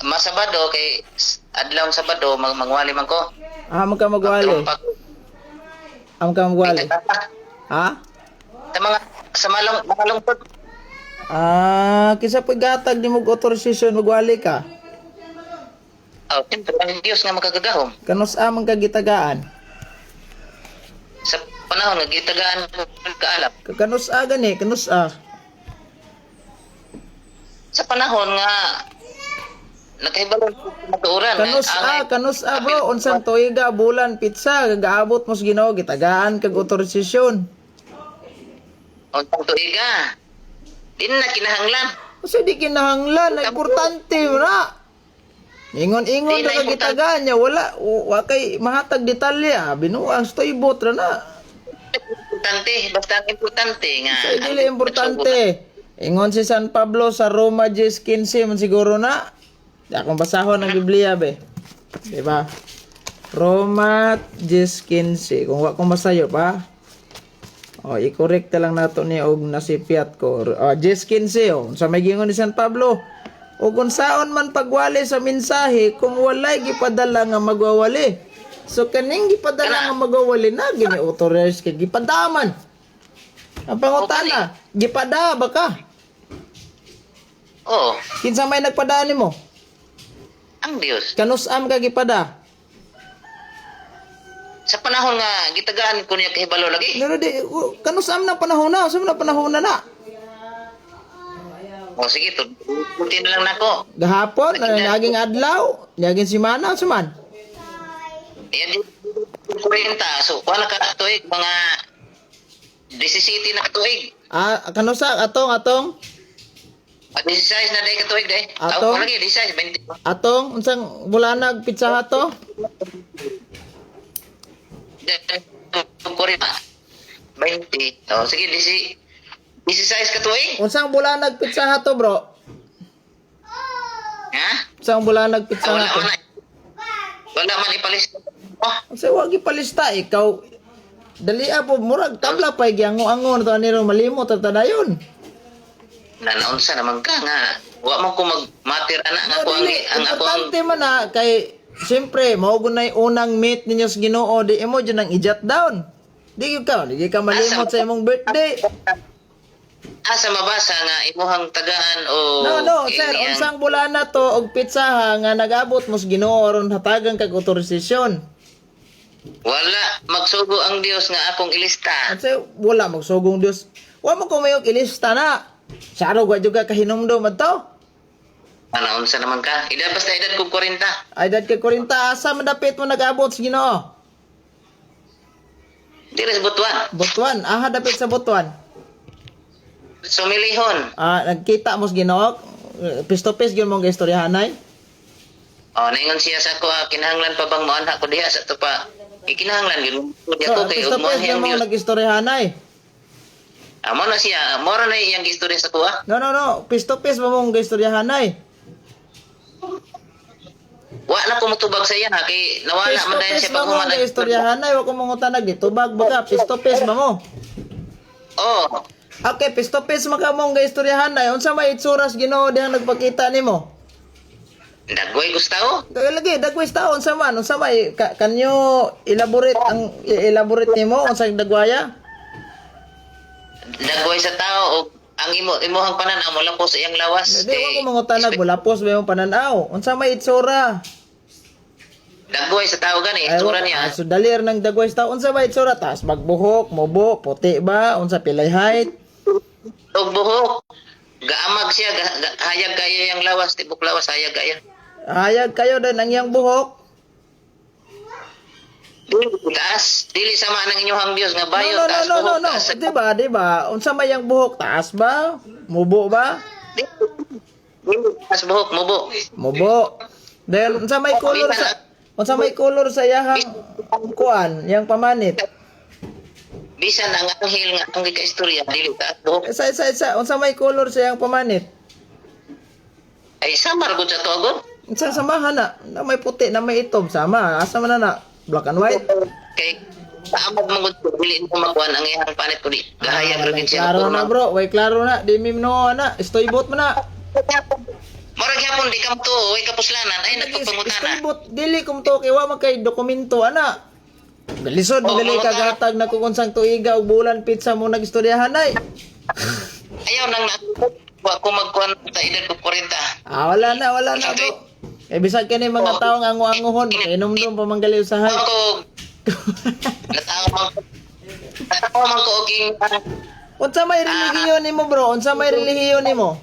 Masabado kay adlaw Sabado mangwali man ko. Ah, man ka magwali. Magtrumpa ko. Ah, man ka magwali. Ha? Sa mga sa malong mga lungtod. Ah, kinsa pa gatag nimo og authorization magwali ka? Oh, siyempre ang Dios nga makagagahom. Kanus-a man ka gitagaan? Sa panahon nga gitagaan ko kaalam. Kanus-a gani, kanus-a. Sa panahon nga nakahibalo ko matuoran. Kanus-a, kanus-a bro, unsang tuiga, bulan, pitsa, gaabot mo sa Ginoo, gitagaan kag authorization. Unsang tuiga. Di na kinahanglan. Kasi di kinahanglan, na importante mo na. Ingon-ingon Di na na ka gitagaan niya, wala, wa kay mahatag detalye, ah, binuang stoybot ra na. Importante, basta ang importante nga. Sa dili importante. Ingon si San Pablo sa Roma 10:15 man siguro na. Di akong basahon ang Biblia be. Di ba? Roma 10:15. Kung wa ko masayo pa. O, i-correct na lang nato ni og nasipiat ko. O, 10:15 oh. Sa may gingon ni San Pablo, o kung saon man pagwali sa mensahe kung walay gipadala nga magwawali. So kaning gipadala nga magwawali na gini authorize kay gipadaman. Ang pangutana, gipada ba ka? Oo, Kinsa may nagpada nimo? ang Dios. Kanus-am ka gipada? Sa panahon nga gitagaan ko niya kahibalo lagi. Pero di kanus-am na panahon na, unsa man na panahon na na? O sige, tututin na lang nako. Gahapon, na naging adlaw, naging simana, unsa man? Yan din 40. So, wala ka tuig mga 17 na katuig. Ah, kanusa atong atong At 16 na day katuig day. Ato? Ato? lagi 16, 20. atong unsang bulanag pizza to? 40. 20. O sige, 16 katuig. Unsang bulanag pizza to, bro? Ha? Unsang bulanag pizza Ah, wala, to? wala. Wala man ipalis. Oh, Unsa wa gipalista ikaw? Dali po murag tabla pa giango-ango na to ani ro malimot ta dayon. Nanaunsa naman ka nga. Wa mo ko magmatir ana nga No, ako ang dili. ang ako ang Importante man na kay siyempre mao gunay unang meet ninyo sa Ginoo di imo jud ang i-jot down. Di ka malimot sa imong birthday. Asa mabasa nga imuhang tagaan o No, no, sir, iyang- unsang bulana to og pizza ha nga nagabot mo sa Ginoo aron hatagan kag otorisasyon. Wala magsugo ang Dios nga akong ilista. At say, wala magsugong Dios. Wa mo kumayog ilista na. Saro wa jud ka kahinumdom adto. Ana unsa naman ka? Edad basta edad ko 40. Ay dad kay 40 asa man dapit mo nag-abot sa Ginoo. Diri sa Butuan. Butuan, aha dapit sa Butuan. Sumilihon. Ah, nagkita mo sa Ginoo. Face to face gyud mong istoryahanay. Oh, naingon siya sa ako, ah, kinahanglan pa bang moanha ko diha sa to pa. Ikinahanglan gyud mo So, ako kay face ug to face moanhi gyud ang mong Dios. nag-istoryahanay. Ah, mo na siya, mo ra na iyang gistorya sa kuha. No, no, no. Face to face ba mong istoryahanay? Wa na ko motubag sa iya ha, kay nawala Face man to dayon face siya ba paghuman. mong istoryahanay? Wa ko mangutanag di tubag ba ka? Face to face ba mo? Oh, Okay, face to face man ka mong istoryahanay. Unsa may itsura sa Ginoo dihang nagpakita nimo? Dagway gustaw. Dagway lagi, dagway sa taon unsa man, unsa may can you elaborate ang elaborate nimo unsa dagwaya? Dagway sa tao og ang imo imuhang pananaw mo po sa iyang lawas. Di wa ko mangutanag mulapos ba imong pananaw? Unsa may itsura? Dagway sa tao gani, Ay, itsura niya. ah, so dalir ng dagway sa tao. Unsa ba itsura? Taas magbuhok, mobo, puti ba? Unsa pilay height? Og buhok. Gaamag siya, hayag kayo yang lawas, tibok lawas hayag kayo. Hayag kayo din ang iyang buhok. Dili taas, dili sama ng inyong Dios nga bayo, No, no, taas no, no, buhok, no, no. taas. Di ba, di ba? Unsa may iyang buhok? Taas ba? Mubo ba? Dili, dili, taas buhok, mubo. Mubo. Dahil unsa may color sa iyahang kuan, iyang pamanit. Bisan ang anghel nga ang gikaistorya, dili taas buhok. Isa isa isa, unsa may color sa iyang pamanit? Ay samar gud sa tuagon. Unsa samahan na? Na may puti, na may itom, sama. Asa man na na? Black and white. Kay taamag man gud dili mo makuan ang iyang panit kundi gahayag ra Walay gid siya klaro nga na bro, way klaro na. Di mim no na, istoybot mo na. Murag hapon di ka to, way kapuslanan ay nagpagpangutana. Iskulbot dili kum to kay wa man kay dokumento ana. Galisod Oo, dili ka mangutana. gatag na kung unsang tuiga ug bulan pizza mo nagistoryahan ay. Ayaw nang na wa ko magkuan sa edad ko 40. Ah, wala na bro. Eh bisag kini mga taong ango-angohon, kainomdom pa manggali usahay. Ako natawa man ko og ing Unsa may relihiyon nimo bro? Unsa may relihiyon nimo?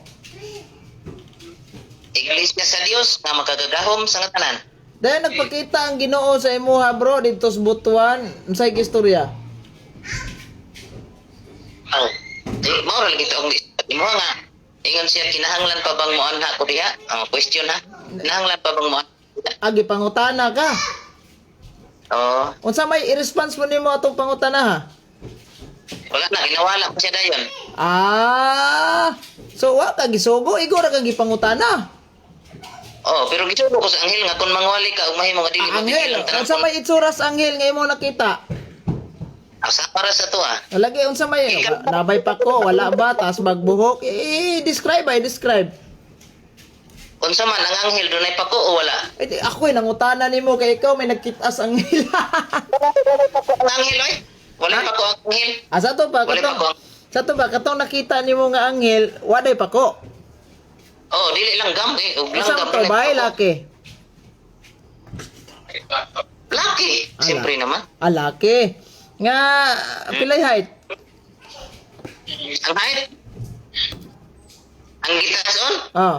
Iglesia sa Dios nga makagagahom sa nga tanan. Dahil nagpakita ang Ginoo sa imuha bro didto sa Butuan, unsay istorya? Oh. Di mao ra lagi to ang imo nga. Ingon siya kinahanglan pa bang moanha ko diha? Ang question ha. Kinahanglan pa bang moanha? Agi pangutana ka. Oo. Unsa may i-response mo nimo atong pangutana ha? Wala na ginawala ko siya dayon. Ah, so wa ka gisugo, igo ra kang gipangutana. Oh, pero gisugo ko sa anghel nga kung mangwali ka ug mahimo nga dili Ah, mabigil anghel, ang tanan. unsa may itsura sa anghel nga imo nakita? Ah, sa para sa to ah. Lagi unsa may nabay pa ko, wala ba tas magbuhok? Eh, describe ay describe. Unsa man ang anghel dunay pako o wala? Eh, di, ako eh, nangutana nimo kay ikaw may nagkitas anghel. Ang anghel oy. Wala pa ko ang anghel. Ah, sa to ba Wala pa katong ko ang sa to ba katong nakita nimo nga anghel, waday pa ko. Oh, dili lang gam eh. Ug lang Unsa gam to dunay ba pako. laki? Laki. Ah, Siyempre naman. Ah, laki. Nga pilay height? Ang height. Ang gitason. Ah.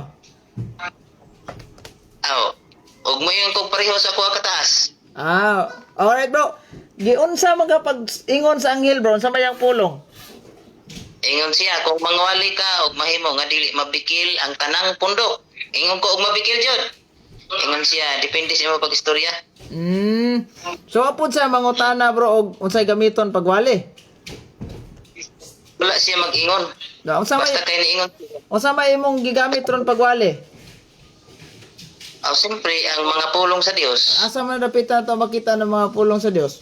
Aw. Ug mo yung kog pareho sa kuha kataas. Ah, alright bro. Giunsa man ka pag ingon sa anghel bro, unsa may ang pulong? Ingon siya kung mangwali ka og mahimo nga dili mabikil ang tanang pundok. Ingon ko og mabikil jud. Ingon siya depende sa imo pag-istorya. So apod sa mangutana bro og unsay gamiton pagwali. Wala siya mag-ingon. Na unsa may Basta kay niingon. unsa may imong gigamit ron pagwali? Aw, siyempre ang mga pulong sa Dios. Asa man dapitan to makita ng mga pulong sa Dios?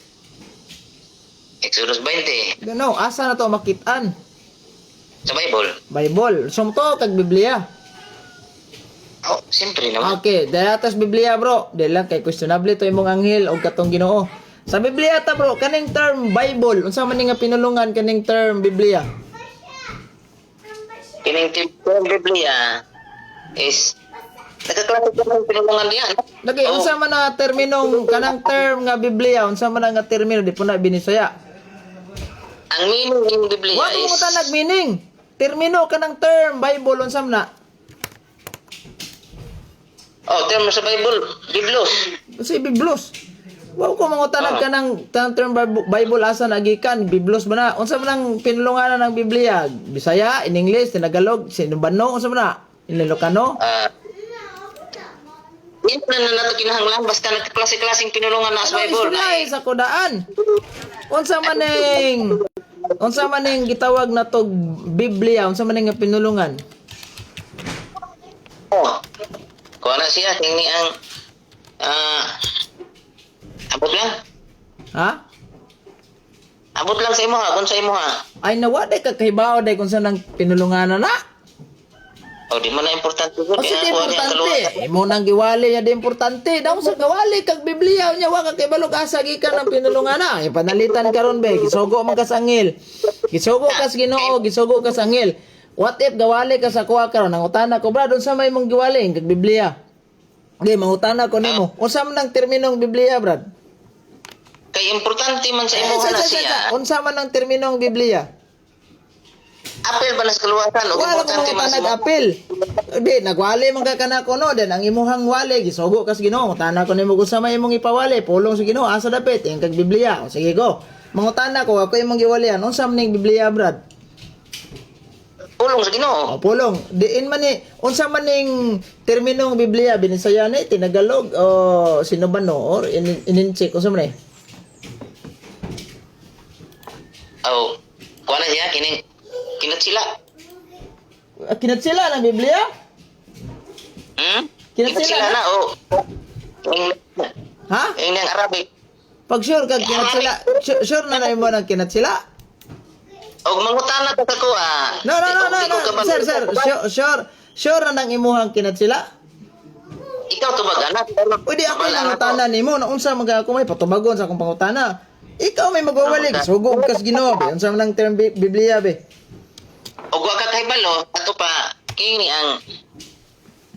Exodus 20 No, asa na to makitaan? sa Bible. Bible. Sumto kag Biblia. Oh, siyempre naman. Okay, dahil atas Biblia bro. Dahil lang kay questionable to imong anghel og katong Ginoo. Sa Biblia ta bro, kaning term Bible, unsa man ni nga pinulungan kaning term Biblia? Kining ng Biblia is nagkaklase ka ng pinulungan diyan. Lagi Oh. unsa man na terminong kanang term nga Biblia, unsa man na nga termino di po na binisaya. Ang meaning ng Biblia Wa ko is mo tanag meaning. Termino kanang term Bible unsa man na? Oh, term sa Bible, Biblos. Si Biblos. Wa ko mangutanag Ah. kanang tanang term Bible asa nagikan Biblos ba na? Unsa man ang pinulunganan ng Biblia? Bisaya, in English, Tagalog, Sinubano, unsa man na? In Ilocano? Ah. Hindi na na nato kinahanglan basta nagkaklase-klaseng pinulungan na sa Ano Bible. istorya sa kudaan? Unsa man ning gitawag na tog Biblia, unsa man ning nga pinulungan? Oh. Kuha na siya kini ang abot lang. Ha? Abot lang sa imo ha, kung sa imo ha. Ay nawa day ka kahibaw day kung saan ang pinulunganan na. Oh, di man na importante O gud. sige, Kaya kuha niya ang importante. kaluwasan. Imo nang giwali niya di importante. Daw sa gawali kag Biblia nya wa ka kahibalog asa gikan ang pinulungan na. Ay, panalitan karon be, gisugo man ka sa anghel. Gisugo ka sa Ginoo, gisugo ka sa anghel. What if gawali ka sa kuha karon nangutana ko brad unsa may imong giwali kag Biblia? Di mangutana ko nimo. Unsa man ang terminong Biblia, brad? Kay importante man sa Eh, imo na sa, siya. sa. Unsa man ang terminong Biblia? Apel ba na sa kaluwasan o Wala ko importante man sa mga imo? nag-apil. Di, nagwali man ka kanako no. Then, ang imuhang wali, gisugo kas Ginoo. Mangutana ko nimo kung sa may imong ipawali. Pulong sa Ginoo, asa dapit. Ang kag Biblia. O, sige go. Mangutana ko, ako imong giwalian. Unsa man ning Biblia, brad? Pulong sa Ginoo. O, pulong. Diin man ni, unsa man ning terminong Biblia, Binisaya ni, Tinagalog, o Sinubano, or Ininchik, unsa man ni? Oh. Kuha na siya kining kinat sila. Ah, Kinatsila ng Biblia? Hmm? Kinat Kinat sila sila na? na oh. Ing Ha? ing ang Arabic. Pag sure kag kinatsila, sure, sure na na imo nang kinatsila? Og mangutana ka sa kuha. No, no, no, no, Di ko no. kabalo. Sir, sir, sure, sure, Sure na nang imuhang kinatsila? Ikaw tubag anak. Uy, di ako yung pangutana nimo na unsa man ako may patubagon sa akong pangutana. Ikaw may magwawali, sugo kas Ginoo be. Unsa man ang term Biblia be? Og wa ka kahibalo, ato pa kini ang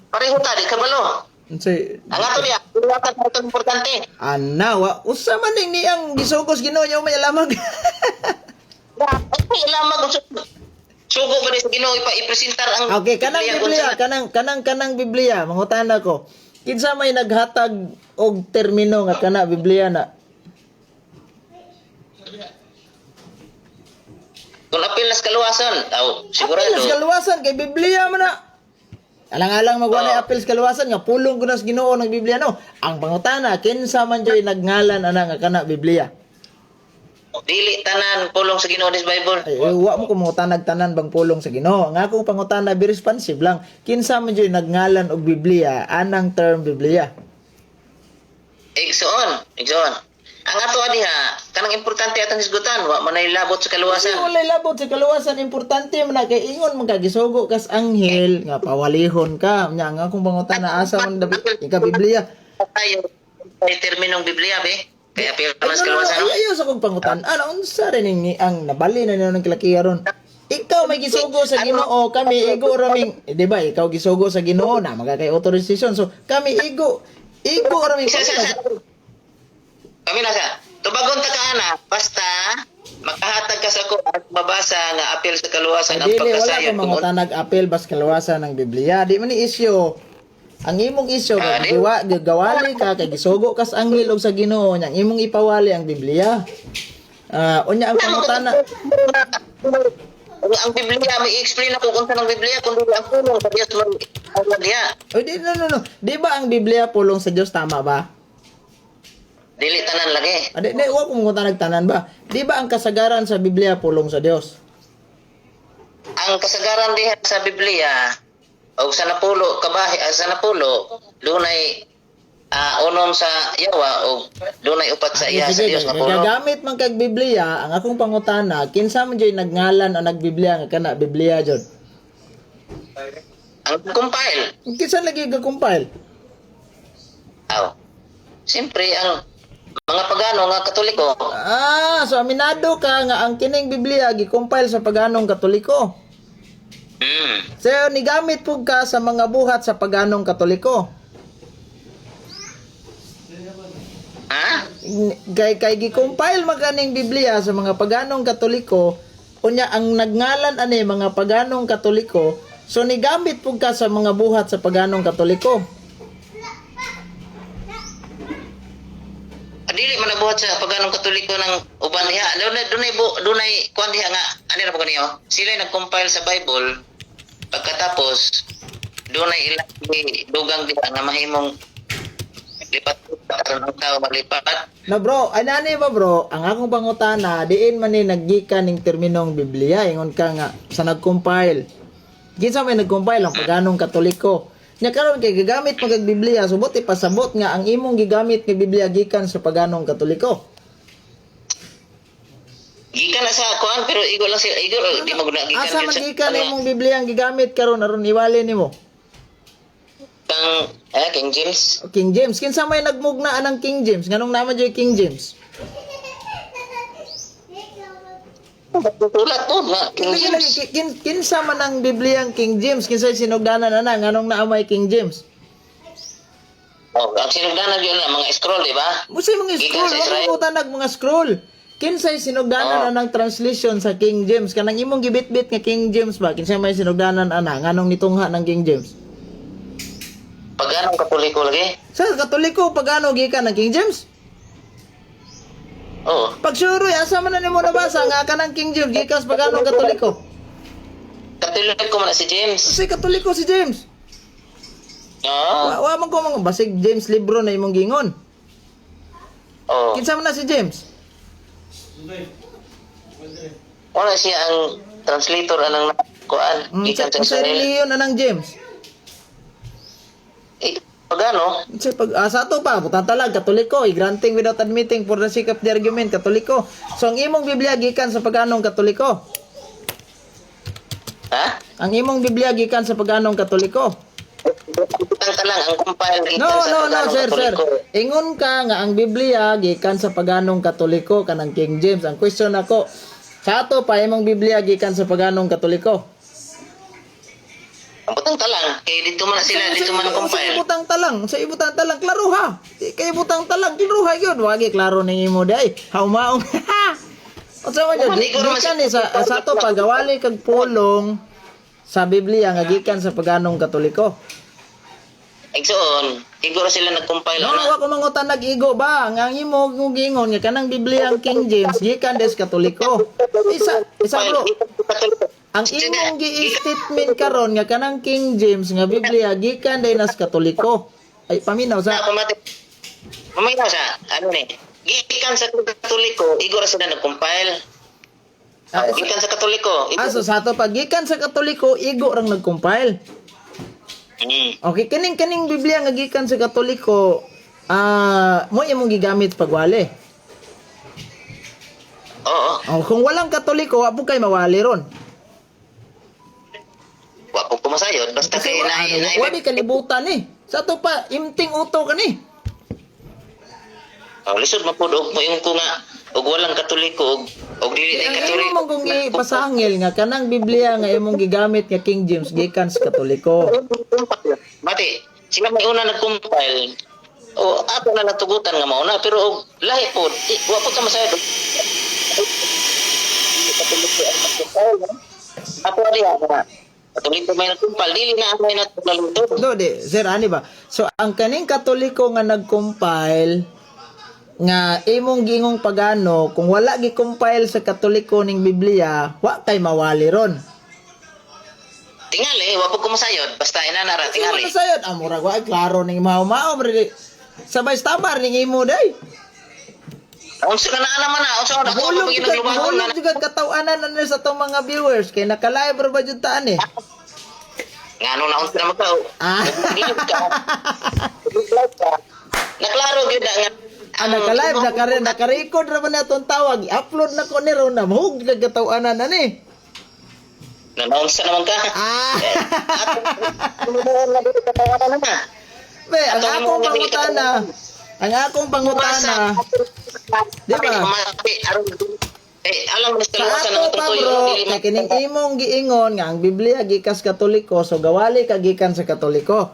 pareho ta di kabalo. Unsay Ang ato niya, wala ka sa importante. Ana wa usa man ning niyang gisugos Ginoo niya may alamag. Ay, lamag sugo ba ni sa Ginoo ipa ipresentar ang Okay, kanang Biblia, kanang kanang kanang Biblia, mangutana ko. Kinsa may naghatag og termino nga kana Biblia na? Kung apil nas kaluwasan, aw sigurado. Apil sa kaluwasan kay Biblia man na. Alang-alang magwala apil sa kaluwasan nga pulong ko na sa Ginoo ng Biblia no. Ang pangutana kinsa man joy nagngalan ana nga kana Biblia? Dili tanan pulong sa Ginoo this Bible. Ay, eh, wa mo ko mangutanag tanan bang pulong sa Ginoo. Ang akong pangutana be responsive lang. Kinsa man joy nagngalan og Biblia anang term Biblia? Igsoon, igsoon. Ang ato diha, kanang importante atong hisgutan, wa man ay labot sa Kasi kaluwasan. walay labot sa kaluwasan, importante man na kay ingon man ka gisugo kas anghel nga pawalihon ka. Nya ang akong pangutana asa man dabi ika Biblia. Tayo ay terminong Biblia be. Kaya apil Ay, nas no, no, no, kaluwasan. ay, ayaw sa kong pangutan. Ano, unsa rin ni ang nabali na niyo ng kilakiya ron. Ikaw may gisugo sa Ginoo, kami igo raming, eh, di ba? Ikaw gisugo sa Ginoo na magkakay authorization. So kami igo, igo raming. Isa, isa, isa. Kami na sa. Tubagon ta ka ana, basta makahatag ka sa ko at mabasa nga apil sa kaluwasan ang Ay, dili, wala pagkasayon. ko mangutanag apel bas kaluwasan ng Biblia. Di man ni isyo. Ang imong isyo Ah, kay di. giwa gawali ka kay gisugo kas anghel og sa Ginoo nya ang imong ipawali ang Biblia. Ah, unya ang pangutana. Ang Biblia, may i-explain ako kung saan ang Biblia, kung dili ang pulong sa Diyos man ang diha. Oy, di, no, no, no. Di ba ang Biblia pulong sa Dios, tama ba? Dili tanan lagi. Ah, di, di, wa ko mangutanag tanan ba? Di ba ang kasagaran sa Biblia pulong sa Dios? Ang kasagaran diha sa Biblia og sa napulo kabahi sa napulo dunay unom sa yawa og dunay upat sa iya sa Sige, Dios nga pulo. gagamit man kag Biblia, ang akong pangutana, kinsa man jud nagngalan o nagbiblia nga kana Biblia jud? Ang compile. Kinsa lagi ga-compile? Aw. Siyempre ang mga pagano nga Katoliko. Ah, so aminado ka nga ang kining Biblia gi-compile sa paganong Katoliko. So nigamit pug ka sa mga buhat sa paganong Katoliko. Ha? Kay kay gi-compile man kaning Biblia sa mga paganong Katoliko, unya ang nagngalan ani mga paganong Katoliko, so nigamit pug ka sa mga buhat sa paganong Katoliko. Dili man nabuhat sa paganong Katoliko ng uban diha. Dunay dunay dunay kuan diha nga ani ra ba kaniyo? Sila nag-compile sa Bible pagkatapos dunay ilang dugang diha nga mahimong lipat aron ang tao maglipat. No bro, anani ba bro, ang akong pangutana, diin man ni naggikan ning terminong Biblia, ingon ka nga sa nag-compile. Kinsa may nag-compile ang paganong Katoliko. Nya karon kay gigamit man kag Biblia, subot ipasabot nga ang imong gigamit nga Biblia gikan sa paganong Katoliko. Gikan na sa kuan pero igo lang sila igo di mo guna gikan Asa gyud man sa gikan ano, imong Biblia ang gigamit karon aron iwali nimo? kang King James. King James, kinsa may nagmugna anang King James? Nganong naman jud King James? Sulat po nga King Lagi, James. lagi, kinsa man ang Biblia ang King James? Kinsa sinugdanan ana nganong naamay King James? Oh, ang sinugdanan gyud na mga scroll, di ba? Musay mga Gikan scroll, sa wag Israel. mo tanag mga scroll. Kinsay sinugdanan anang translation sa King James? Kanang imong gibitbit nga King James ba? Kinsay may sinugdanan ana nganong nitungha ng King James? Paganong Katoliko lagi. Sa Katoliko pagano gikan ng King James? Oh, Pag sure, asa man na nimo nabasa nga kanang King James gikan sa paganong Katoliko? Katoliko man na si James. Kasi Katoliko si James. Oo. Wa man ko mga basig James libro na imong gingon. Oh. Kinsa man na si James? Wala siya ang translator anang kuan gikan sa Sa Israel. relihiyon anang James. Eh, pagano? Sa pag sa ato pa butang talag Katoliko, i-granting without admitting for the sake of the argument Katoliko. So ang imong Biblia gikan sa paganong Katoliko. Ha? Ang imong Biblia gikan sa paganong Katoliko. Butang ka lang ang compile gikan No, sa no, no, paganong sir, sir. Katoliko. Ingon ka nga ang Biblia gikan sa paganong Katoliko kanang King James. Ang question nako, sa ato pa imong Biblia gikan sa paganong Katoliko. Ang butang talang kay dito man na sila, dito man ang Sa compile. ibutang talang, sa ibutang talang, klaro ha. Di kay ibutang talang, klaro ha yun. Wagi klaro ning imo day. Haumaong. Unsa man yun? Di ko naman Gikan ni sa ato pagawali kag pulong sa Biblia nga gikan sa paganong Katoliko. Igsoon, siguro sila nag-compile No, ana. no, wa ko mangutan nag-igo ba? Nga ang imo kung giingon nga kanang Biblia ang King James gikan des Katoliko. Isa isa bro. Ang imong gi-statement karon nga kanang King James nga Biblia gikan day nas Katoliko. Ay, paminaw Na sa pamati. Paminaw sa ano ni? Gikan sa Katoliko, igor sila nag-compile. Ah, Gikan sa Katoliko. So sa ato pag gikan sa Katoliko, igo rang nag-compile. Okay, kining kaning Biblia nga gikan sa Katoliko, mo imong gigamit pagwali. Oo. Oh, kung walang Katoliko, wa po kay mawali ron. Wa po pumasayod basta Kasi kay wa, na ano, na wa di kalibutan ni. Sa ato pa imting uto kani. Oh, lisod man pud og moingon ko nga og walang Katoliko og dili Ang ay imo Katoliko. man kung ipasangil nga kanang Biblia nga imong gigamit nga King James gikan sa Katoliko. Mati, sila may una nag-compile. O ato na natugutan nga mauna pero og lahi pod, di, wa pod ka masayod. Katoliko ang nag-compile. Ato diha nga Katoliko may nag-compile, dili na ang may naglalutod. Do di sir ani ba? So ang kaning Katoliko nga nag-compile nga imong gingong pagano kung wala gi-compile sa Katoliko ning Biblia, wa kay mawali ron. Tingali, wa pod ko masayod, basta inana ra Tingali. tingali. Ano sayod? Ah, murag wa ay klaro ning mao-mao bre. Sabay stamar ning imo day. Unsa ka na naman na, unsa ka na ako Hulog pag jud ginaglubagon hulog nga jud kataw-anan ano sa tong mga viewers kay naka-live ra ba jud taan eh. Ngano na unsa naman ka? Ah. Gilid ka. Live ka. Naklaro gyud na nga. Ah, naka-live, naka-record ra ba na itong tawag. I-upload na ko ni Ron na mahug kag kataw-anan ani. Nanaunsa naman ka. Ah. Ano na dito katawanan na. Be, ang akong pangutana, di ba? Mati, aron eh alam mo Sa sa ato ng pa atong tuyo, bro, dili kay man- kining imong giingon nga ang Biblia gikas Katoliko, so gawali ka gikan sa Katoliko.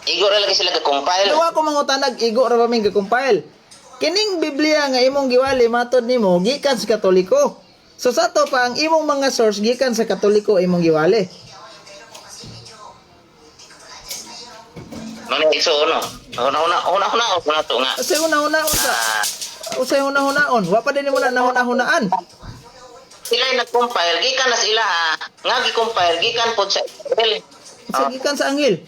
Igo ra lagi sila ga-compile. Duwa ko mangutanag igo ra ba ming gi-compile. Kining Biblia nga imong giwali matod nimo gikan sa Katoliko. So sa ato pa ang imong mga source gikan sa Katoliko imong giwali. Mano igso no. Una una una una una to nga. Usay una-unaon sa Ah, usay una-unaon, wa pa din mo na nahuna-hunaan. Sila yung nag-compile gikan na sila ha. Nga gi-compile gikan pod sa Israel. Sa gikan sa anghel.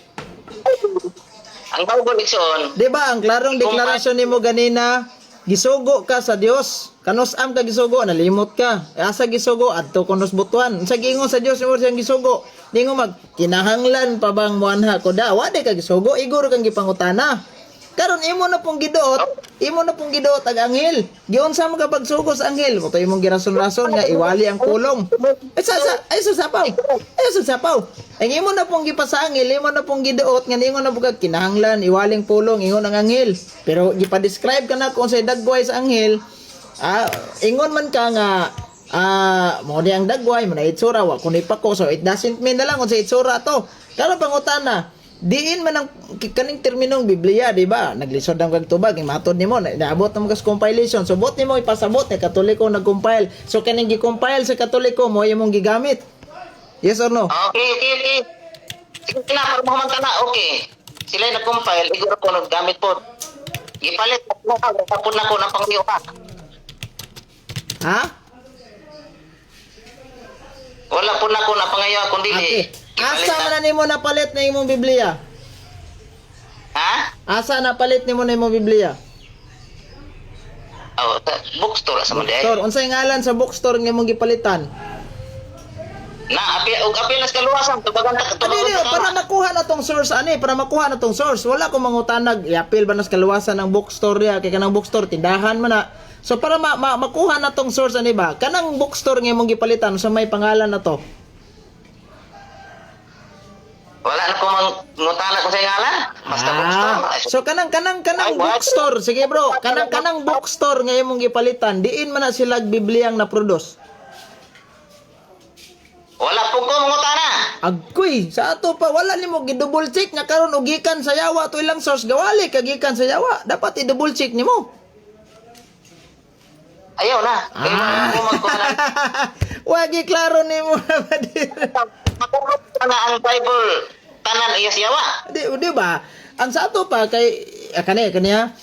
Ang Bible igsoon, Di ba ang klarong deklarasyon nimo ganina, gisugo ka sa Dios. Kanus-am ka gisugo, nalimot ka. Asa gisugo adto kunos butuan. Unsa giingon sa Dios nimo siyang gisugo? Ningo mag kinahanglan pa bang muanha ko da? Wa di ka gisugo, iguro kang gipangutana. Karon imo na pong giduot, imo na pong giduot ang anghel. Giunsa mo ka pagsugo sa anghel? Mo to imong girason-rason nga iwali ang kulong. Ay sa sa ay sa sapaw. Ay sa sapaw. Ang imo na pong gipasangil, imo na pong giduot nga ningon na pong kinahanglan iwaling pulong ingon ang anghel. Pero gipa-describe ka na kung say dagway sa anghel. Ingon man ka nga mo di ang dagway mo na itsura wa kun ipako, so it doesn't mean na lang kung sa itsura to. Karon pangutana, diin man ang kaning terminong Biblia, di ba? Naglisod ang kag tubag, matod nimo, naabot na mo kas compilation. So bot nimo ipasabot ni Katoliko nag-compile. So kaning gi-compile sa Katoliko mo imong gigamit. Yes or no? Okay. Sige na, para mahuman ka na, okay. Sila yung nag-compile, iguro ko naggamit po. Gipalit, tapon na ko ng pangyo ka. Ha? Wala po na ko na pangayo, kundi Okay. Asa man na nimo napalit na imong Biblia? Ha? Asa napalit nimo na imong Biblia? Oh, sa bookstore sa man Bookstore. Unsay ngalan sa bookstore nga imong gipalitan? Na, api, og apil nas kaluwasan, tubagan ta, Ano tubagan yun, ta. para makuha na tong source ani, para makuha na tong source. Wala ko mangutanag, i-appeal ba nas kaluwasan ng bookstore ya kay kanang bookstore tindahan man na. So para makuha na tong source ani ba, kanang bookstore nga imong gipalitan sa may pangalan na to? Wala na ko mangutana ko sa ngalan. Basta bookstore. Ah, so kanang kanang kanang Ay, what? bookstore, sige bro, kanang kanang bookstore nga imong gipalitan, diin man na sila Bibliang na produce? Wala po ko mangutana. Agkuy, sa ato pa wala nimo gi-double check nga karon og gikan sa yawa to ilang source, gawali ka gikan sa yawa. Dapat i-double check nimo. Ayaw na. Kaya Ah. mo magkuha na. Wagi klaro nimo na ba di? Matulog na ang Bible. Tanan iya siyawa. Di ba? Ang sa ato pa kay kani kaniya.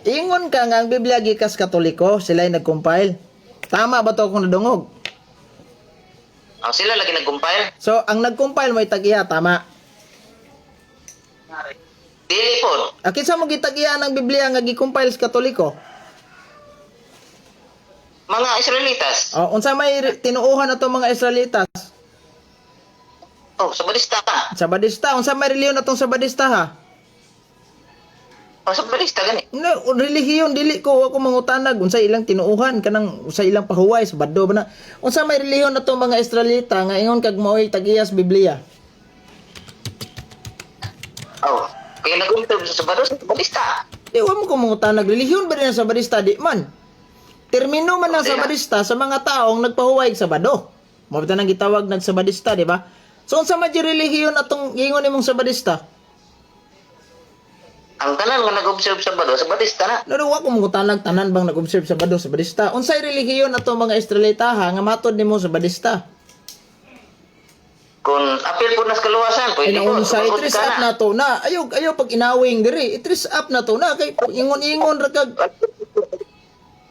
Ingon ka nga ang Biblia gikas Katoliko, sila yung nag-compile. Tama ba to kung nadungog? Oh, sila lagi nag-compile. So, ang nag-compile mo tag-iya, tama? Dili po. Kinsa mo gitag-iya ng Biblia nga gi-compile sa Katoliko? Mga Israelitas. O, unsa may tinuohan ato mga Israelitas? Oh, Sabadista. Sabadista, unsa may relihiyon atong Sabadista ha? Oh, Sabadista gani. No, relihiyon dili ko ako mangutanag unsa ilang tinuohan kanang unsa ilang pahuway sa bado ba na. Unsa may relihiyon atong mga Israelita nga ingon kag maoy tag-iya sa Biblia? Oh, kaya nag-compile sa Sabado, Sabadista. Di wa mo ko mangutanag relihiyon ba din ang Sabadista di man. Termino man ang Hindi na. Sabadista sa mga taong nagpahuway sa Sabado. Mao nang gitawag nagsabadista, di ba? So unsa man di relihiyon atong giingon nimong Sabadista? Ang tanan nga nag-observe sa Sabado, Sabadista na. No, wa ko mangutanag tanan bang nag-observe sa Sabado, Sabadista. Unsay relihiyon atong mga Israelita ha nga matod nimo Sabadista? Kung apil po nas kaluwasan, Ay pwede po. naunsa Sumagot i-trace ka up na to na. Ayaw ayaw pag inawing diri, i-trace up na to na kay ingon-ingon ra kag.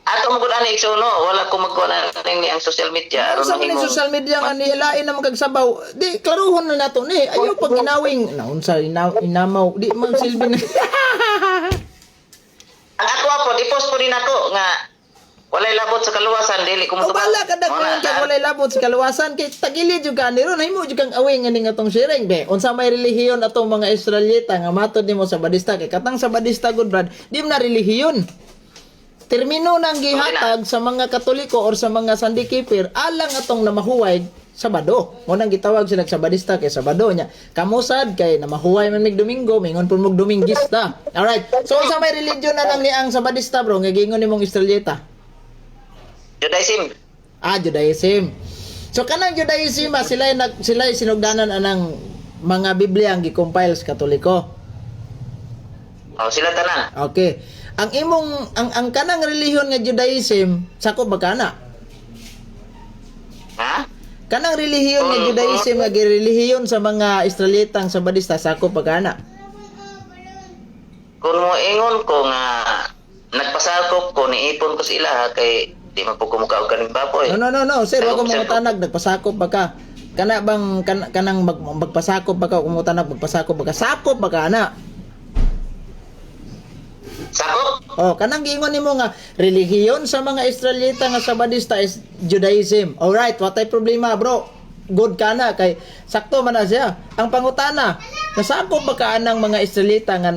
Ato mo gud ani igsoon, no, wala ko magkuha na ni ang social media. Aron Sa man mahimong- social media nga nilain na magkagsabaw, di klaruhon na nato ni. Ayaw pag inawing naunsa inamaw, di man silbi na. Ang ako po, i-post po din ako nga walay labot sa kaluwasan dili ko O motubag. bala ka daghan kay walay labot sa kaluwasan kay tagilid jud ka ni ron, himo jud kang awing ani nga tong sharing be. Unsa may relihiyon atong mga Israelita nga matod nimo sa Badista kay katang sa Badista good brad, di mo na relihiyon. Termino nang gihatag sa mga Katoliko or sa mga Sunday keeper alang atong namahuway Sabado. Mo nang gitawag sila Sabadista kay Sabado nya. Kamusad kay namahuway man mig Domingo, mingon pud mog Dominguista. Alright. So unsa may religion na nang niang Sabadista bro nga giingon nimong Israelita? Judaism. Ah, Judaism. So kanang Judaism ba sila nag sila sinugdanan anang mga Biblia ang gi-compile sa Katoliko. Oh, sila tanan. Okay. Ang imong ang kanang relihiyon nga Judaism, sakop ba kana? Ha? Kanang relihiyon nga Judaism nga girelihiyon sa mga Israelitang Sabadista, sakop ba kana? Kung mo ingon ko nga nagpasakop ko niipon ko sila ha, kay di man po ko mukaog kaning baboy. No, no, no, no, sir, wa ko Nag-observe mangutanag nagpasakop ba ka? Kana bang kanang magpasakop ba ka kumutanag magpasakop ba ka? Sakop ba kana? Sakop? Oh, kanang giingon nimo nga relihiyon sa mga Israelita nga Sabadista is Judaism. Alright, watay problema, bro. Good ka na kay sakto man na siya. Ang pangutana, nasakop ba ka anang mga Israelita nga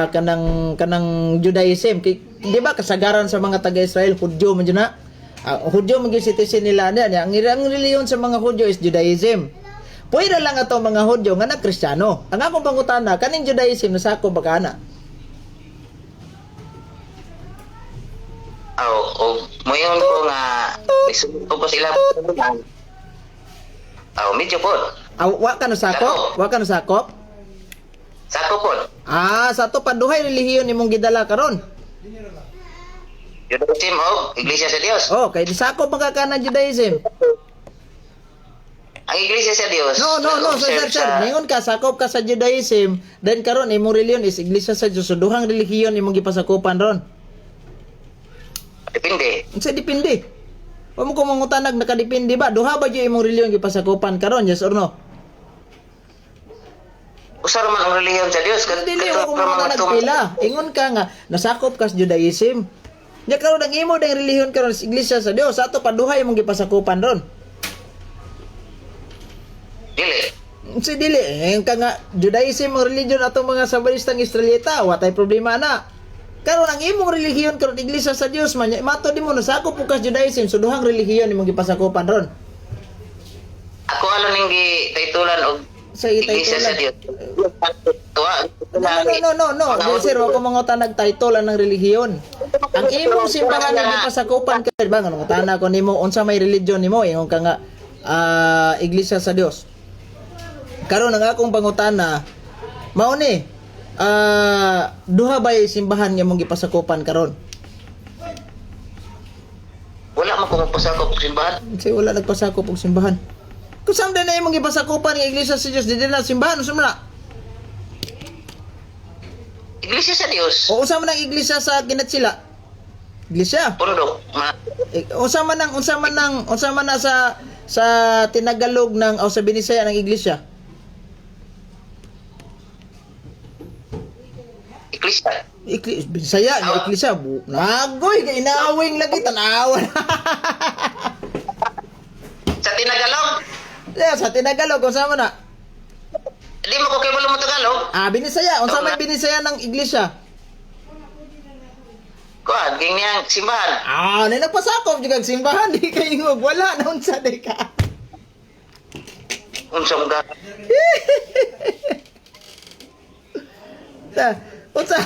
kanang kanang Judaism? Kay di ba kasagaran sa mga taga-Israel Hudyo man jud na? Hudyo man gyud citizen nila niya. Ang relihiyon sa mga Hudyo is Judaism. Pwede lang ato mga Hudyo nga na Kristiyano. Ang akong pangutana, kaning Judaism nasakop ba ka na? Oh, oh, moingon ko nga isuko ko sila. Oh, medyo po. Ah, wa ka nasakop? Wa ka nasakop? Sakop po. Ah, sa to paduhay relihiyon imong gidala karon. Judaism oh, Iglesia sa Dios. Oh, kay sakop man ka kanang Judaism. Ang Iglesia sa Dios. No, no, no, sir, sir, nag-observe sir. sa- Ningon ka sakop ka sa Judaism, then karon imong relihiyon is Iglesia sa Dios. So duhang relihiyon imong gipasakopan ron. Depende. Unsa depende? Wa mo ko mangutanag nakadepende ba? Duha ba gyud imong relihiyon gipasakopan karon, yes or no? Usa ra man ang relihiyon sa Dios. Pero dili wa ko mangutanag pila. Ingon ka nga nasakop ka sa Judaism. Nya karon ang imo dang relihiyon karon is Iglesia sa Dios. Sa ato paduha imong gipasakopan ron. Dili. Si dili, eh, ka nga Judaism ang religion atong mga Sabaristang Israelita, watay problema na. Karon ang imong relihiyon karon Iglesia sa Dios man, mato di mo nasakop po kas Judaism, so duhang relihiyon imong gipasakopan ron. Ako alam ning gitaytulan og Sa Iglesia sa itaytulan. Dios. Tuwa. No, no, no, no, no. Di, sir, wa ko mangutan nagtitle ang relihiyon. Ang imong simbahan nga gipasakopan kay ba nga nangutana ko nimo unsa may religion nimo, ingon ka nga Iglesia sa Dios. Karon ang akong pangutana mao ni duha ba simbahan nga imong gipasakopan karon? Wala man ko magpasakop og simbahan. Kasi wala nagpasakop og simbahan. Kung saan din na imong gipasakopan nga Iglesia sa Dios, di din na simbahan unsa man na? Iglesia sa Dios. O unsa man ang iglesia sa Kinatsila? Iglesia. Pundok. Ma Eh, unsa man na sa Tinagalog ng o sa Binisaya ng iglesia? Iglesia. Bisaya nga iglesia. Nagoy kay inaawing lagi tanawa. Sa Tinagalog. Yeah, sa Tinagalog unsa man na? Di mo ko kay mo Tagalog. Ah, Binisaya, unsa may Binisaya ng iglesia? Kuan, ging niyang simbahan. Ah, na nagpasakop jud kag simbahan di kay ingog wala na unsa di ka. Unsa mo ga? Sa unsa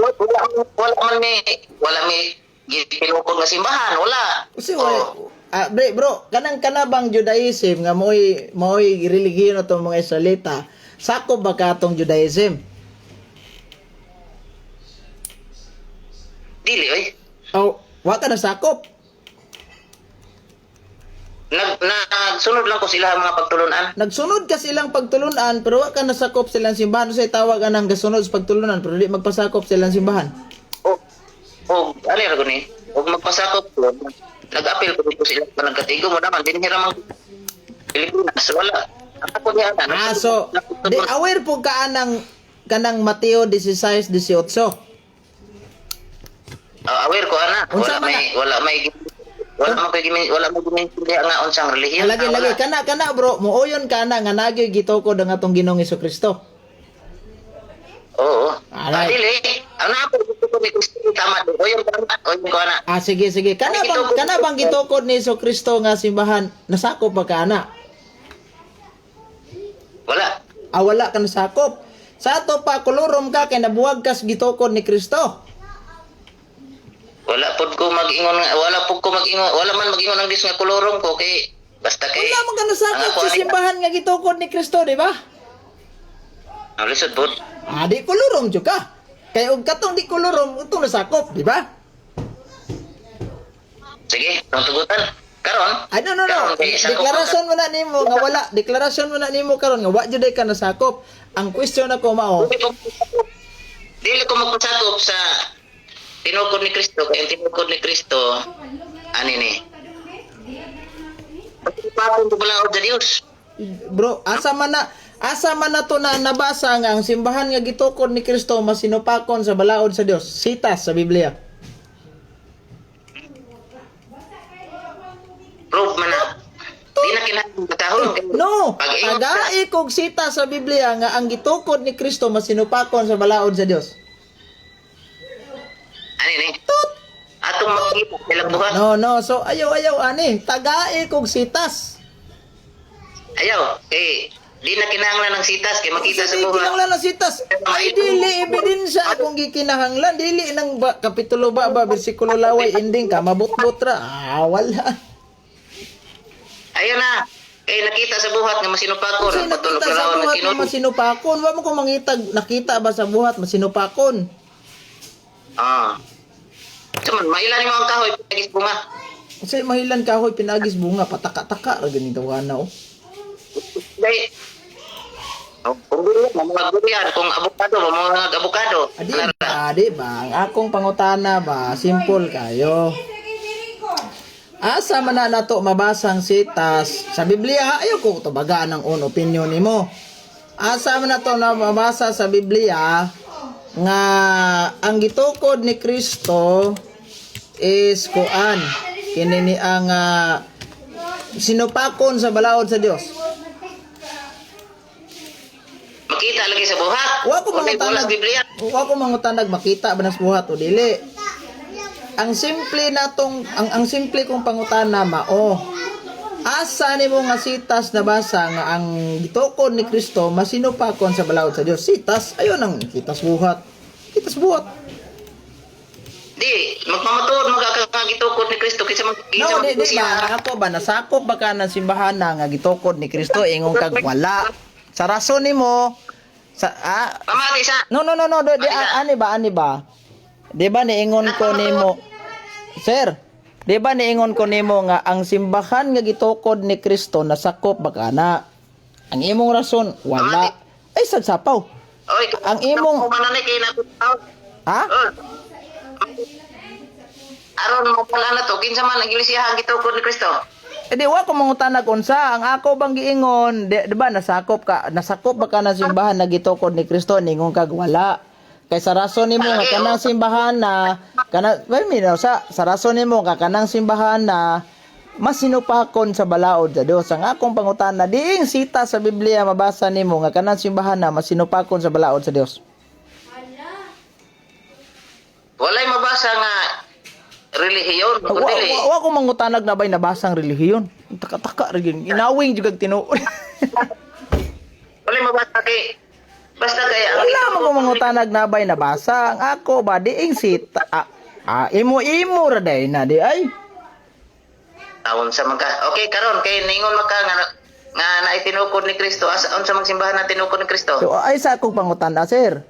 Wala, wala man may wala may gitinukod nga simbahan, wala. Kasi wala. Oh. Ah, bre, bro, kanang kanabang Judaism nga mo'y mo'y relihiyon na tong mga Israelita, sakop ba ka atong Judaism? Dili oy. O, wa ka na sakop. Nag nagsunod lang ko sila ang mga pagtulunan. Nagsunod ka silang pagtulunan pero wa ka nasakop silang simbahan. Unsay tawag anang gasunod sa pagtulunan pero di magpasakop silang simbahan? O o ano ra guni? Og magpasakop ko. Nag-apil ko dito sila pa nagkatigo mo naman dinhi ra man Pilipinas wala. Ako niya ana. Ah, so di aware po ka anang kanang Mateo 16:18. Ah, aware ko ana. Unsa Wala man may wala may wala man koy gimin wala mo gimin nga unsang relihiyon. Lagi Ah, lagi wala. kana kana bro, mooyon ka na nga nagyoy gitukod ang atong Ginoong Kristo. Oo. Alright. Ah, dili. Ang napo ko ni Kristo tama. Oyon tama. Oyon ko ana. Ah, sige sige. Kana bang gitukod ni Kristo nga simbahan nasakop ba ka ana? Wala. Ah, wala ka nasakop. Sa ato pa kolorom ka kay nabuwag kas gitukod ni Kristo. Wala pud ko mag-ingon wala pud ko mag-ingon wala man mag-ingon ang Dios nga kolorom ko kay basta kay Wala man ka nasakop Ang ako sa ani- simbahan nga gitukod ni Kristo, di ba? Ang lisod pud. Ah, di kolorom jud ka. Kay og katong di kolorom, utong nasakop, di ba? Sige, tong tugutan. Karon. Ay, no, no, no. Karon, kay sakop Deklarasyon mo na nimo nga wala. Deklarasyon mo na nimo karon nga wa jud ka nasakop. Ang question ako mao, Dili ko magpasakop sa tinukod ni Kristo kay ang tinukod ni Kristo ani ni. Pagpapon ko balaod sa Dios. Bro, asa man na to na nabasa nga ang simbahan nga gitukod ni Kristo masinupakon sa balaod sa Dios. Sitas sa Biblia. Proof man na. Di na kinahanglan batahon. No, Pag-ingon ka. tagai kog sita sa Biblia nga ang gitukod ni Kristo masinupakon sa balaod sa Dios. Ani ni. Atong makita ilang buhat. No, no. So ayaw ayaw ani, tagai kog sitas. Ayaw, kay di na kinahanglan ng sitas kay makita sa Sige, buhat. kinahanglan ng sitas. Ay, dili ebidensya akong gikinahanglan. Dili nang ba, kapitulo ba ba, bersikulo laway, ending ka, mabutbut ra. Ah, wala. Ayun na. Kay nakita sa buhat nga masinupakon. Kasi Patulog nakita sa larawan ng buhat nga Ginoo. masinupakon. Wa mo ko mangitag, nakita ba sa buhat masinupakon? Ah. Cuman mailan mo ang kahoy pinagis bunga. Kasi mahilan kahoy pinagis bunga, pataka-taka ra ganito na oh. Dai. Oh, kung durian, mga durian, kung abukado, mga abukado. Adi ba, di ba? Ang akong pangutana ba, simple kayo. Asa man na nato mabasang sitas sa Biblia, ha? Ayaw ko tubagaan ang own opinion nimo. Asa man na to na mabasa sa Biblia nga ang gitukod ni Kristo is kuan kini ni ang sinupakon sa balaod sa Dios. Makita Makita lagi sa buhat. Wa ko Walay mangutanag. bulas Biblia. Wa ko mangutanag makita ba nas buhat o dili. Ang simple natong ang simple kong pangutana mao. Asa nimo nga sitas nabasa nga ang gitukod ni Kristo masinupakon sa balaod sa Dios? Sitas, ayon ang sitas buhat. Sitas buhat. Di, magpamatuod magkaka nga gitukod ni Kristo kinsa man kinsa No, man di ba siya. ang ako ba nasakop ba ka ng simbahan na nga gitukod ni Kristo ingon kag wala. Sa rason nimo sa Pamati sa. No, no, no, no. Di, ani ba, ani ba? Di ba niingon ko nimo? Sir, di ba niingon ko nimo nga ang simbahan nga gitukod ni Kristo nasakop ba kana? Ang imong rason wala. Ay sagsapaw. Oy, Ang imong- mananay kay na. Ha? Oh. Aron mo pala na to kinsa man ang iglesia ang gitukod ni Kristo. Eh di wa ko mangutanag unsa ang ako bang giingon, di ba nasakop ka, nasakop ba ka ng simbahan nga gitukod ni Kristo ningon kag wala. Kay sa rason nimo nga kanang simbahan na kana, wait minute, sa rason nimo nga kanang simbahan na masinupakon sa balaod sa Dios. Ang akong pangutana, diing sita sa Biblia mabasa nimo nga kanang simbahan na masinupakon sa balaod sa Dios? Walay mabasa nga relihiyon Wa, kun dili. wa ko mangutanag na bay nabasang relihiyon. Taka-taka ra gyud. Inawing jud kag tinuod. Walay mabasa kay basta kay ang Wala mo ko mangutanag na bay nabasa. Ang ako ba diing sita imo-imo ra day na di ay. Taon sa man ka. Okay, karon kay ningon man ka nga nga naitinukod ni Kristo asa unsa mang simbahan na tinukod ni Kristo? So, ay sa akong pangutana, sir.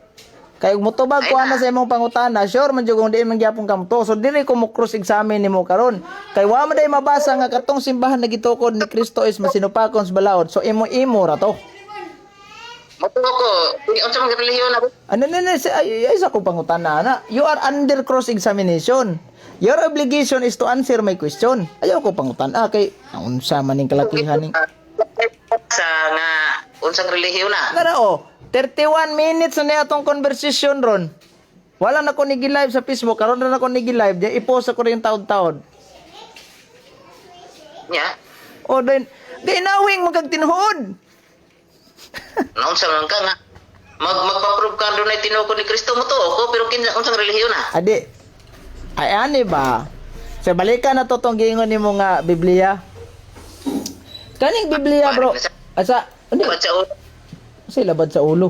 Kay ug motubag ko Ay ana na. sa imong pangutana, sure man jud kung di man gyapon ka mo. So dili ko mo cross examine nimo karon. Kay wa man day mabasa nga katong simbahan na gitukod ni Kristo is masinupakon sa balaod. So imo-imo ra to. Motuo ko, unsa mang relihiyon na? Ano na na ay, ay sa akong pangutana na. You are under cross examination. Your obligation is to answer my question. Ayaw ko pangutana kay unsa man ning kalakihan ning Sa nga unsang relihiyon na? Nara oh, 31 minutes na niya atong conversation ron. Wala na ko nigi live sa Facebook, karon ra na ko nigi live, di i-post ako rin taod-taod. Nya. O then, ginawing magkagtinuod. Naunsa man ka nga magpa-prove ka dunay tinukod ni Kristo, motuo ko, pero kinsa unsang relihiyon na? Adi, ay ani ba? Sa balikan na to tong giingon nimo nga Biblia. Kaning Biblia, bro. Asa, hindi, Labad sa ulo. kasi labad sa ulo.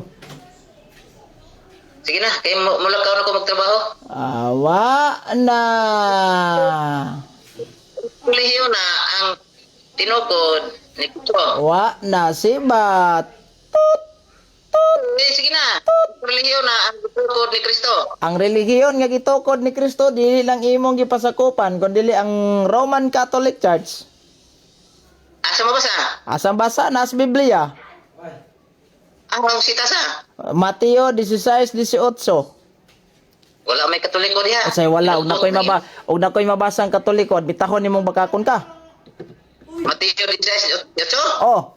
Sige na, kay mulakaw na ko magtrabaho. Awa na. Relihiyon na ang tinukod ni Kristo. Wa na sibat. Eh, sige na. Relihiyon na ang tinukod ni Kristo. Ang relihiyon nga gitukod ni Kristo dili lang imong gipasakupan kun dili ang Roman Catholic Church. Asa mabasa? Asang basa nas Biblia. Ang sita sa. Mateo 16:18. Wala may Katoliko diha. Say wala og na koy mabasa ang Katoliko, bitahon nimong bakakon ka. Mateo 16:8. Oh.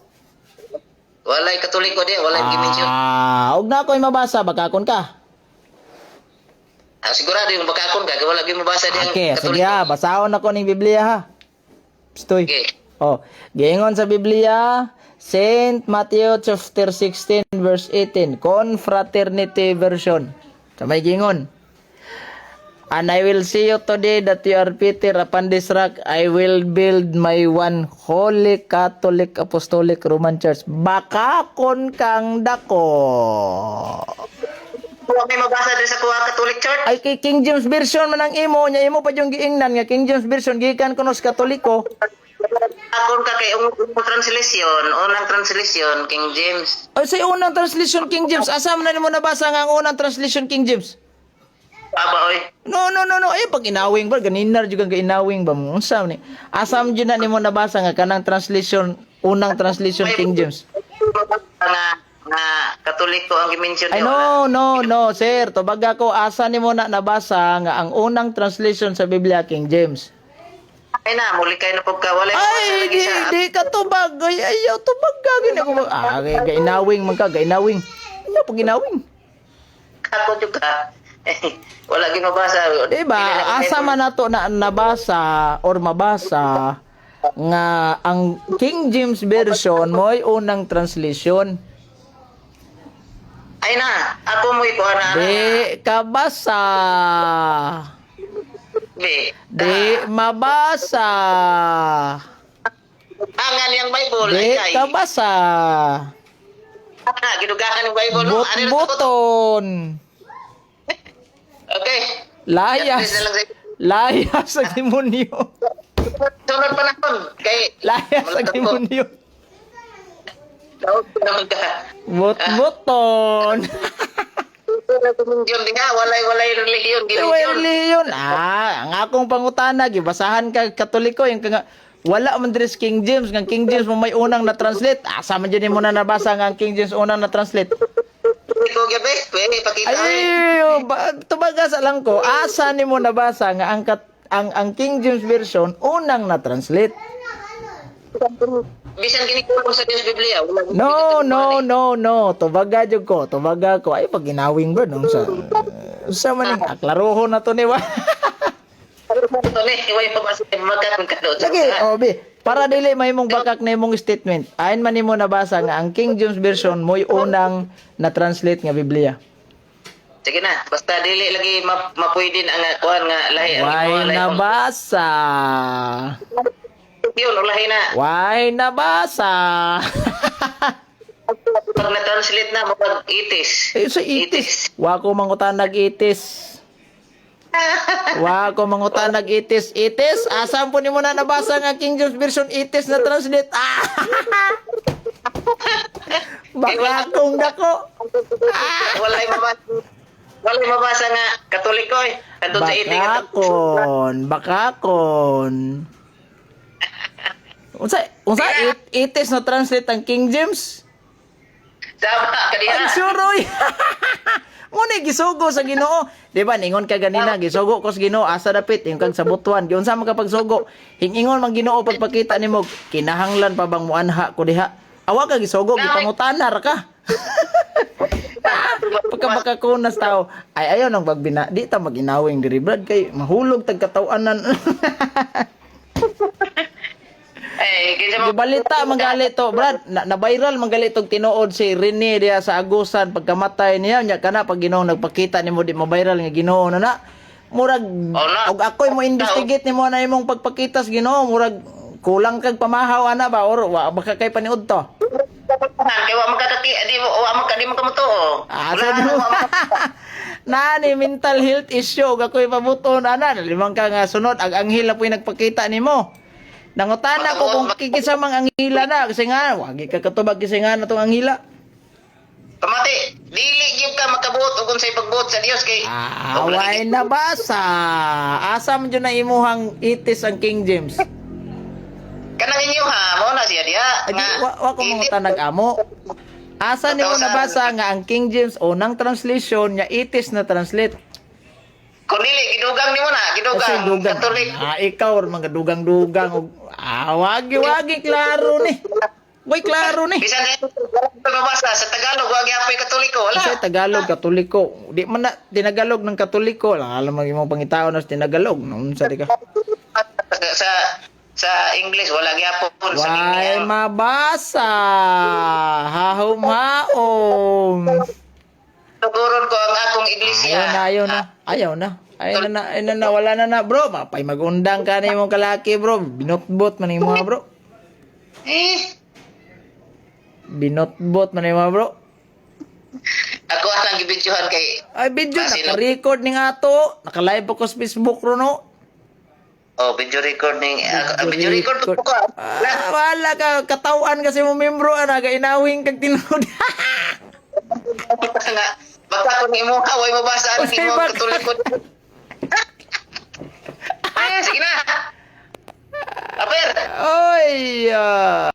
Walay Katoliko diha, walay gimension. Ah, og na koy mabasa bakakon ka. Ah, sigurado yung bakakon ka, kay wala gyud mabasa diha ang Okay, sige Katoliko. ha, basahon ako ning Biblia ha. Pistoy. Okay. Oh, giingon sa Biblia, Saint Matthew chapter 16 verse 18, Confraternity version. Sa may giingon. "And I will see you today that you are Peter. Upon this rock I will build my one holy Catholic Apostolic Roman Church." Bakakon kang dako. Wala may mabasa diri sa kuha Catholic Church. Ay kay King James Version man ang imo nya, imo pa yung giingnan nga King James Version gikan kuno sa Katoliko. Akon ka kay ang translation, unang translation King James. Ay sa unang translation King James, asa man na nimo nabasa nga ang unang translation King James? Aba oy. No, no, no, no. Ay pag inawing ba ganinar jud kang inawing ba mo? Unsa man ni? Asa man jud na nimo nabasa nga kanang translation unang translation King James? Nga nga Katoliko ang gimension Ay niyo. no, no, no, sir. Tubaga ko asa nimo na nabasa nga ang unang translation sa Biblia King James? Ay na, muli kay na pug ka walay mabasa Ay, lagi di, sa di ka tubag. Ay, ayaw, tubag ka. Gini ko gainawing man ka, gainawing. Ayaw, pag inawing. Ako jud ka. Wala gyud mabasa. Diba, asa man nato na nabasa or mabasa nga ang King James Version mo'y unang translation? Ay na, ako mo ikuha na. Di kabasa. Be. Di mabasa. Ang niyang Bible Di ay kay. kabasa. Ah, gidugangan ng Bible no. Ano na to? Butbuton. Okay. Layas. Justice na lang sa Layas sa demonyo. Sunod panahon kay Layas sa demonyo. Daot naman ka. Butbuton. Religion diha, walay walay relihiyon, Way religion. relihiyon. Ah, ang akong pangutana gibasahan ka Katoliko yung nga wala man diri sa King James, nga King James mo may unang na-translate. Asa man jud nimo na nabasa nga ang King James unang na-translate? Ko gabi, pwede pakita. Ay, ba, tubaga sa lang ko, asa nimo nabasa nga ang kat, ang King James version unang na-translate? Bisan gini ko sa Dios Biblia, wala. No, no, no, no. Tubaga jud ko, tubaga ko. Ay, pag ginawing bro, no, sa man ning aklarohon na to ni wa. Ito ni, way pabasa makat ka do. Lagi, oh, bi, para dili mahimong bakak na imong statement. Ayon man nimo nabasa nga ang King James version mo'y unang na-translate nga Biblia. Sige na, basta dili lagi mapwedin ang kuan nga lahi ang Why imo, lahi ang- nabasa? Yun, o lahi na. Why nabasa? Pag na-translate na, mapag itis. Eh, sa itis. Wa ko mangutan nag-itis. Wa ko mangutan nag-itis. Itis? Asa po nimo na nabasa nga King James version itis na translate? Ah! Baka akong dako. Walay mabasa. Walay mabasa nga Katoliko eh. Kadto sa iti Bakakon, bakakon. Unsa unsa itis na translate ang King James? Sama kadiha. Ang suroy. Ngunit gisugo sa Ginoo. Di ba ningon ka ganina gisugo ko sa Ginoo asa dapit yung kag sa butuan. Giunsa man ka pagsugo? Hingingon man Ginoo pagpakita nimo kinahanglan pa bang muanha ko diha? Awa ka gisugo gipangutana ra ka. Pagka makakunas tao, ay ayaw nang pagbina, di ta maginawing diri brad kay mahulog tag katawanan. Eh, kinsa man Gibalita man to, Brad. Na viral man gali tog tinuod si Rene diha sa Agusan pagkamatay niya nya kana pag Ginoo nagpakita nimo di ma-viral nga Ginoo na na. Murag Oh, na. og ako'y mo investigate nimo na imong pagpakita sa Ginoo, murag kulang kag pamahaw ana ba or wa baka kay paniud to. Kay wa makakaki di wa man di man kamutuo. Ah, Wala, sa wa man- Nani mental health issue ug ako'y pabuton ana limang ka nga sunod ang anghel na po'y nagpakita nimo. Nangutana ko kung kikisamang anghila na kasi nga wagi ka katubag kasi nga na tong anghila. Pamati, dili gyud ka makabuot og unsay pagbuot sa Dios kay Ah, way nabasa. Asa man jud na imuhang itis ang King James? Kanang inyo ha, mao na siya diha. Adi, wa ko mga amo. Asa nimo nabasa nga ang King James unang translation nya itis na translate? Kung dili gidugang nimo na, gidugang. Kasi dugang. Katolik. Ah, ikaw mga dugang-dugang og ah, wagi wagi klaro ni. Way klaro ni. Bisan sa mabasa sa Tagalog wa gyapon Katoliko, wala. Kasi Tagalog, Katoliko. Di man na tinagalog ng Katoliko. Alam mo imong pangitaon na sa tinagalog. Unsa di ka? Sa sa English wala gyapon sa Way English. mabasa. Hahom-haom. Tuguron ko ang akong iglesia. Ayaw na, ayaw na. Ayaw na. Ayaw na, na, ayaw na, na, wala na na, bro. Mapay magundang ka na imong kalaki, bro. Binotbot man imo, bro. Eh, Binotbot man imo, bro. ako ang gibidyohan kay Ay, video, Ah, sino? naka-record ni nga to. Naka-live ako sa Facebook, ro, no? Oh, video recording. Ako, video record po ko. Ah, wala ka. Katawan kasi mo membro, ana. Kainawing kag tinuod. Nga, baka kung imo ha, way mabasa ang Uy, imo baka. Katoliko. Ay, sige na. Aper. Oy! Ah.